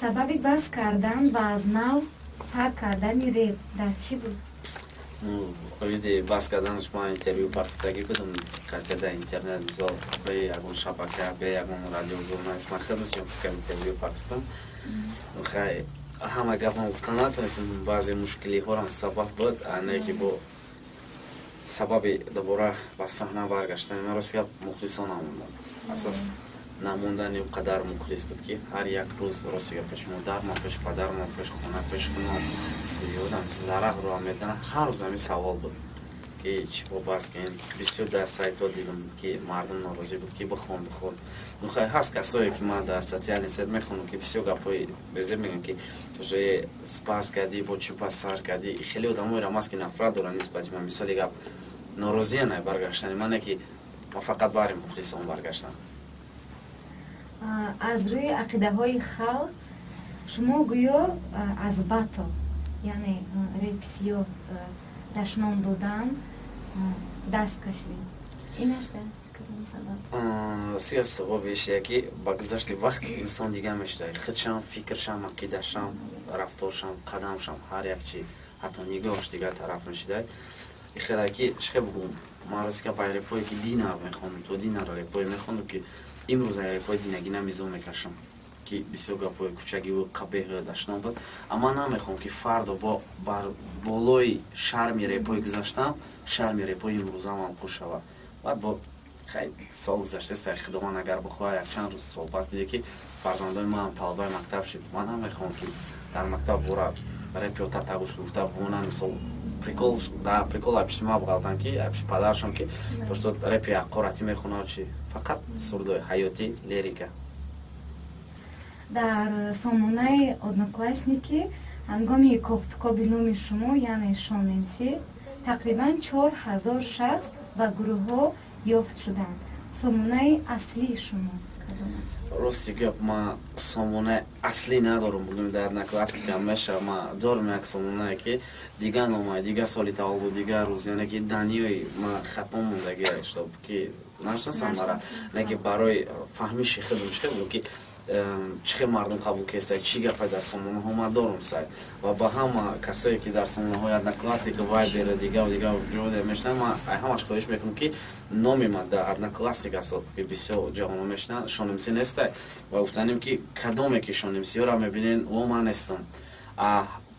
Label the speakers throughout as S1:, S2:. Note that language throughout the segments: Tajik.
S1: Сабаби бас кардан ва аз нав сар кардани реп дар чӣ буд?
S2: Оиди бас карданаш ман интервю партофтагӣ будам қатъия интернет, мисол, бе ягон шабака, бе ягон радио, журналист, ман хеле мисём интервю партофтам. Хай, ҳама гапам гуфта натонистам, баъзе мушкилиҳорам сабаб буд, не ки бо сабаби дубора ба саҳна баргаштани ман, рости гап, мухлисон намондам. Асос намондани он қадар мухлис буд, ки ҳар як рӯз, рости гап, пеши модармон, пеши падармон, пеши хона, пеши хунам студиодам дарақ роҳ меданам, ҳар рӯз ҳамин савол буд, ки чӣ бо бас кен. Бисёр дар сайтҳо дидам, ки мардум норозӣ буд, ки бихон, бихон. Ну хай, ҳаст касое, ки ман дар социальный сеть мехонам, ки бисёр гапҳои безеб мегӯям, ки уже бас кардӣ, бо чӣ пас сар кардӣ. Хеле одамоеро ҳаст, ки нафрат доранд нисбати ман, мисоли гап, норозиян ай баргаштани ман, не ки ман фақат баҳри мухлисон баргаштам.
S1: Аз рӯи ақидаҳои халқ шумо гӯё аз батл, яъне репсиё дашном додан даст кашидед. Инаш кадом сабаб?
S2: Сиёс сабабиш ки ба гузашти вақт инсон дигар мешуда, худшам, фикршам, ақидашам, рафторшам, қадамшам, ҳар як чи, ҳатто нигоҳаш дигар тараф мешуда. Ихела ки чӣ бугум, ман рости гап, ай репое ки дина мехондам, то динара репое мехондам, ки имрӯз ай репои динагӣ намизо мекашам, ки бисёр гапҳои кӯчагиву қабеҳ, дашном буд. Амма намехоҳам, ки фардо бо бар болои шарми репои гузаштам шарми репои имрӯзамам хуш шавад. Баъд бо хай сол гузаштаст, Худованд агар бихоҳад, якчанд рӯз сол пас диде, ки фарзандои манам талабаи мактаб шид, ман намехоҳам, ки дар мактаб бора репи тата гӯш гуфта бумонан. Мисол, прикол да прикол айпиши ма буғалтан, ки айпиши падаршон, ки то что репи ҳақоратӣ мехонад, чи фақат сурудои ҳаётӣ, лирика.
S1: Дар сомонаи Одноклассники ҳангоми кофтукоби номи шумо, яъне Шон МС, тақрибан 4000 шахс ва гурӯҳҳо ёфт шуданд. Сомонаи аслии шумо кадом аст?
S2: Рости гап, ман сомонаи аслӣ надорам. Бугӯем, дар Одноклассника меша, ман дорам як сомонае, ки дигар нома, дигар соли таваллуд, дигар рӯз, яъне ки даниёи ман хато мондагӣ, чтоб ки нашинасам мара, не ки барои фаҳмиши худам чӣ буд, ки чӣ хел мардум қабул кеста, чӣ гапа дар сомонаҳо. Ман дорам сайт ва ба ҳама касое, ки дар сомонаҳои Одноклассника, Вайбера, дигаву дигар ҷо мешинанд, ман ҳамаш хоҳиш мекунам, ки номи ман дар Одноклассник аст, ки бисёр ҷавоно мешинанд, Шон МС нестай. Ва гуфтанем, ки кадоме ки Шон МСиёра мебинен, о ман нестам,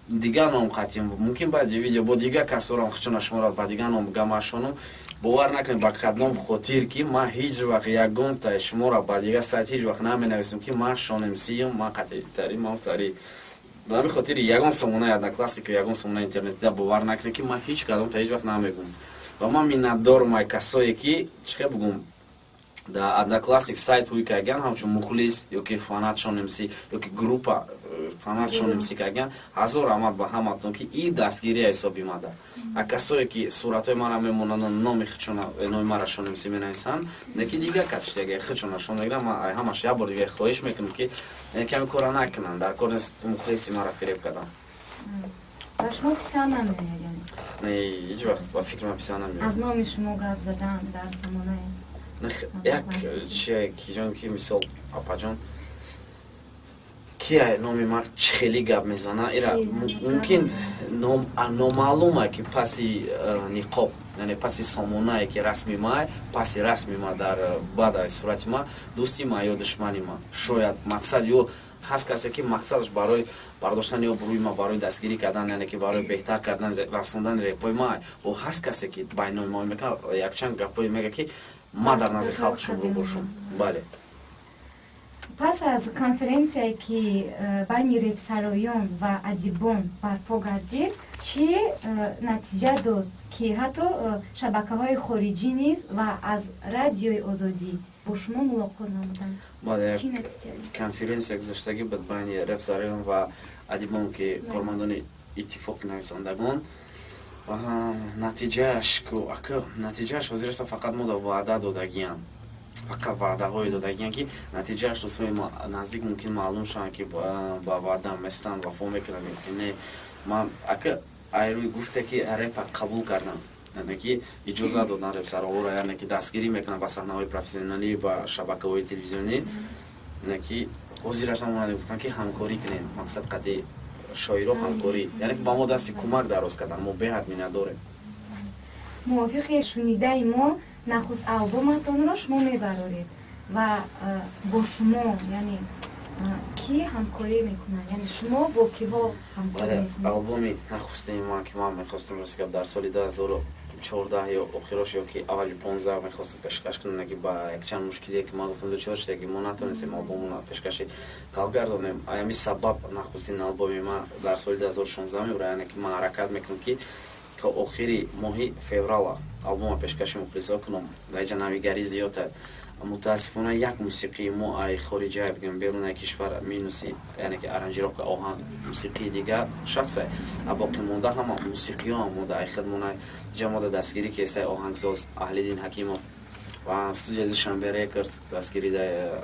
S2: дигар ном қатъи. Мумкин баъди видео бо дигар касорам хучона шуморо ба дигар ном гамашонам. Бовар накунед, ба кадном хотир, ки ман ҳеҷ вақт ягонта шуморо ба дигар сайт ҳеҷ вақт наменависам, ки ман Шон МСиюм, ман қатъитари ман тари. Ба ҳамин хотири ягон сомонаи Одноклассника, ягон сомонаи интернетида бовар накунед, ки ман ҳеҷ кадомта ҳеҷ вақт намегӯм. Ва ман миннатдорам ай касое, ки, чӣ хел бугум, дар Одноклассник сайт ҳуй кардаган, ҳамчун мухлис ё ки фанат Шон МС, ё ки группа фанат Шон МС кардаган. Ҳазор раҳмат ба ҳаматон, ки и дастгирия ҳисоб имада. А касое, ки суратҳои мара мемонанд, номи худшона, номи мара Шон МС менависанд, не ки дигар кас шидаги худшона шон мегиранд, ман ҳамаш як бор дига хоҳиш мекунам, ки ками кора накунанд, дар кор нест мухлиси мара фиреб кардан.
S1: Ба шумо писанд намеояд, яъне?
S2: Не, ҳеҷ вақт ба фикри ман писанд намеояд.
S1: Аз номи шумо гап задан дар сомонаи
S2: Як чие киҷон, ки мисол, апаҷон, ки номи ман чӣ хеле гап мезана, ира мумкин номаълума, ки паси ниқоб, яъне паси сомонае, ки расми май, паси расми ма, дар баъд сурати ма дӯсти ма ё душмани ма шояд мақсад ё ҳаст, касе, ки мақсадаш барои бардоштани обрӯи ма, барои дастгирӣ кардан, яъне ки барои беҳтар кардан, расондани репои ма. Бо ҳаст касе, ки байнои ма мекунад, якчанд гапҳое мега, ки ма дар назди халқ шумрӯ бошам. Бале.
S1: Пас аз конференсияе, ки байни репсароён ва адибон барпо гардид, чӣ натиҷа дод, ки ҳатто шабакаҳои хориҷӣ низ ва аз Радиои Озодӣ бо шумо мулоқот намуданд?
S2: Бале, конференсия гузаштагӣ буд байни репсароён ва адибон, ки кормандони Иттифоқи нависандагон. Натиҷааш ака, натиҷааш ҳозирашта фақат мо ваъда додагиям, фақат ваъдаҳое додагиям, ки натиҷааш рӯзҳои наздик мумкин маълум шаванд, ки ба ваъда местанд, вафо мекунанд ё не. Ман ака, айрӯи гуфте, ки репа қабул кардам, яъне ки иҷоза додан репсароҳоро, яъне ки дастгирӣ мекунанд ба саҳнаҳои профессионалӣ, ба шабакаҳои телевизионӣ, яъне ки Ҳозираш намонанд, гуфтанд, ки ҳамкорӣ кунем, мақсад қати шоиро ҳамкорӣ, яъне ки ба мо дасти кӯмак дароз кардан. Мо беҳад миннатдорем.
S1: Мувофиқи шунидаи мо, нахуст албоматонро шумо мебароред ва бо шумо, яъне, кӣ ҳамкорӣ мекунад, яъне шумо бо киҳо ҳамкорӣ мекунед?
S2: Албоми нахустини ман, ки ман мехостам, рости гап, дар соли 2014 ё охирош ё ки аввали 15 мехостам пешкаш кунам, ки ба якчанд мушкилие, ки ман гуфтам, дучор шуда, ки мо натонистем албомона пешкаши халқ гардонем. Аями сабаб нахустин албоми ман дар соли 2016 мебурад. Яъне ки ман ҳаракат мекунам, ки то охири моҳи феврала албома пешкаши мухлисо кунам. Дар инҷа навигарӣ зиёд. Мутаассифона, як мусиқии мо ай хориҷа, бигем, берунаи кишвар, минуси, яъне ки аранжировка, оҳанг, мусиқии дигар шахсе, а боқимонда ҳама мусиқиҳо мода ай хидмона. Ҷа мода дастгирӣ кестай оҳангсоз Аҳлиддин Ҳакимов ва студияи Душанбе Рекордс, дастгирӣ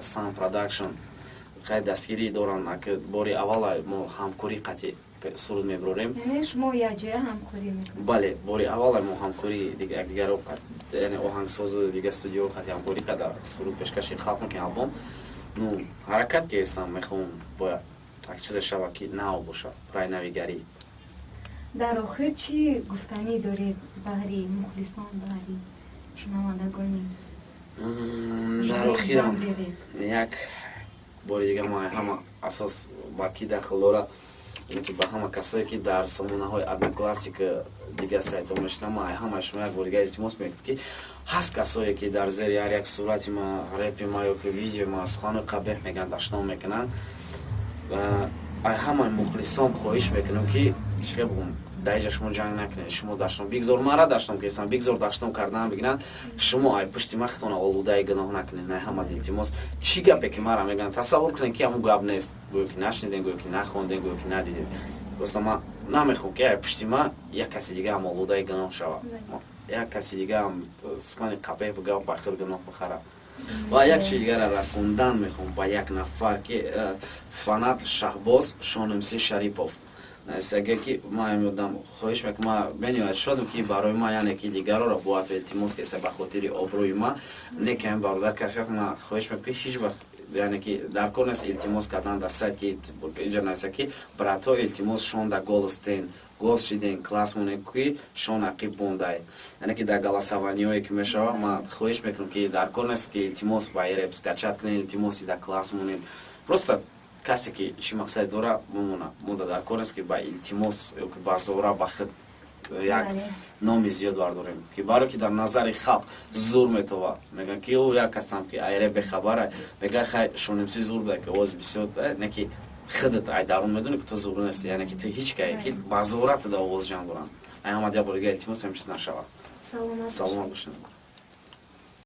S2: Сан Продакшн. Хай, дастгирӣ доранд. Бори аввала мо ҳамкорӣ қатъи суруд мебурорем.
S1: Яъне шумо якҷоя ҳамкорӣ мекунед?
S2: Бале, бори аввала мо ҳамкорӣ якдигаро, яъне оҳангсозу дигар студио қатъи ҳамкорӣ карда, суруд пешкаши халқ мекунем, албом. Ну, ҳаракат ки ҳестам, мехоҳам, бояд як чизе шава, ки нав бошад, рай навигарӣ.
S1: Дар охир чӣ гуфтанӣ доред баҳри мухлисон, баҳри шунавандагони?
S2: Дар охирам як бори дигар ма ҳама асос ба ки дахл дора, ки ба ҳама касое, ки дар сомонаҳои Одноклассник, дигар сайтҳо мешинам, ма ҳамаи шумо як бори дигар илтимос мекунам, ки ҳаст касое, ки дар зери ҳар як сурати ма, репи ма ё ки видеои ма суханои қабеҳ мегӯянд, дашном мекунанд. Ай ҳамаи мухлисон хоҳиш мекунам, ки чӣ бигӯм, дар иҷа шумо ҷанг накунед. Шумо дашном бигзор, мара дашном кестам, бигзор дашном кардан бигиранд, шумо ай пушти ма худтона олудаи гуноҳ накунед. Най ҳама илтимос, чӣ гапе ки мара мегӯянд, тасаввур кунед, ки ҳамун гап нест, гӯё ки нашнидем, гӯё ки нахондем, гӯё ки надидем. Просто ман намехоҳам, ки ай пушти ма як каси дигаам олудаи гуноҳ шавад, як каси дигаам сухани қабеҳ бига, ба худ гуноҳ бихарад. Ва як чизи дигара расондан мехоҳам ба як нафар, ки фанат Шаҳбоз Шонмси Шарипов нависага, ки ман ёдам, хоҳиш мекунам, ман бениҳоят шодам, ки барои ман, яъне ки дигарро бояд илтимос кеса ба хотири обрӯи ма. Не ки ҳамин бародар касе аст. Ман хоҳиш мекунам, ки ҳеҷ вақт, яъне ки дар кор нест илтимос кардан дар сайт, ки иҷа нависа, ки братҳо, илтимос, шонда голос тен, голос шиден, класс монем, ки шон ақиб мондай, яъне ки дар голосование ҳое ки мешава. Ман хоҳиш мекунам, ки дар кор нест, ки илтимос ба реп скачать кунем, илтимоси дар класс монем. Просто касе ки чӣ мақсаде дора, бимона. Монда дар кор нест, ки ба илтимос ё ки ба зора ба худ як номи зиёд бардорем, ки барое ки дар назари халқ зур метова. Мегӯянд, ки ӯ як касам, ки айре бехабара, мегӯяд, хай, Шонимси зур буда, ки овози бисёр. Не ки худат ай дарун медонӣ, ки ту зур нести, яъне ки ту ҳеҷ кае, ки ба зора туда овоз ҷамъ доранд. Ай ҳама як бори дигар илтимос, ҳам чиз нашавад. Саломат бошед.